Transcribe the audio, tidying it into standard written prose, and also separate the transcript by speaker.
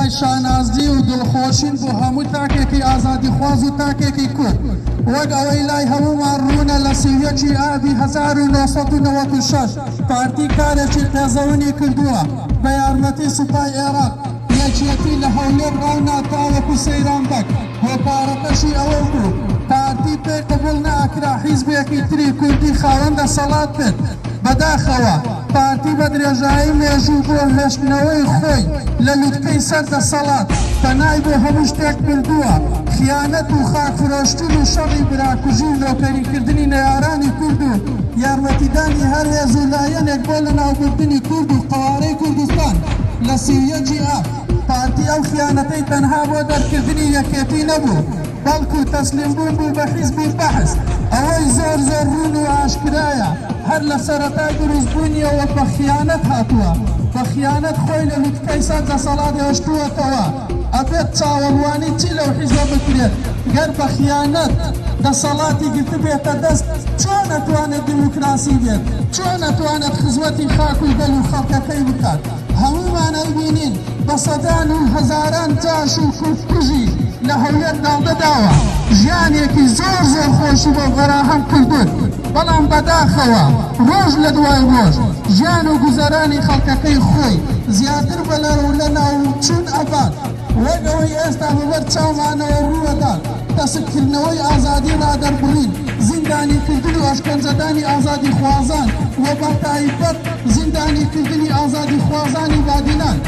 Speaker 1: جێگای شانازی و دڵخۆشین بۆ هەموو تاکێکی ئازادیخواز و تاکێکی کورد. وەک ئەوەی لای هەموومان ڕوونە لە 31 ی ئابی 1996 پارتی کارێکی قێزەونی کردووە بە یارمەتی سوپای ئێراق یەکێتی لە هەولێر ڕاونا تاوەکو سەیران بەگ هۆکارەکەشی ئەوە بوو پارتی پێی قبوڵ نەئەکرا حیزبێکی تری کوردی خاوەن دەسەڵات بێت. بەداخەوە پارتی بە درێژایی مێژوو بۆ هێشتنەوەی خۆی لە لوتکەی سەر دەسەڵات پەنای بۆ هەموو شتێک بردووە، خیانەت و خاک فرۆشتن و شەڕی براکوژی و نۆکەریکردنی نەیارانی کورد و یارمەتیدانی هەر هێز و لایەنێک بۆ لەناوبردنی کورد و قەوارەی کوردستان لە 31 ی ئاب. پارتی ئەو خیانەتەی تەنها بۆ دەرکردنی یەکێتی نەبوو، بەڵکو تەسلیم بوون بوو بە حیزبی بەعس. ئەوەی زۆر زۆر ڕوون و ئاشکرایە هەر لە سەرەتای دروست بوونیەوە بە خیانەت هاتووە، بە خیانەت خۆی لە لوتکەی سەر دەسەڵات هێشتووەتەوە، ئەبێت چاوەڕوانی چی لەو حیزبە بکرێت گەر بە خیانەت دەسەڵاتی گرتبێتە دەست چۆن ئەتوانێت دیموکراسی بێت، چۆن ئەتوانێت خزمەتی خاک و گەل و خەڵکەکەی بکات؟ هەموومان ئەیبینین بە سەدان و هەزاران جاش و کوردکوژی لە هەولێر داڵدە داوە، ژیانێکی زۆر زۆر خۆشی بۆ فەراهەم کردوون، بەڵام بەداخەوە ڕۆژ لە دوای ڕۆژ ژیان و گوزەرانی خەڵکەکەی خۆی زیاتر بەرەو لەناوچوون ئەبات، وەک ئەوەی ئێستا بەبەر چاومانەوە ڕووئەدات، تەسککردنەوەی ئازادی ڕادەربڕین، زیندانیکردن و ئەشکەنجەدانی ئازادیخوازان و بەتایبەت زیندانیکردنی ئازادیخوازانی بادینان.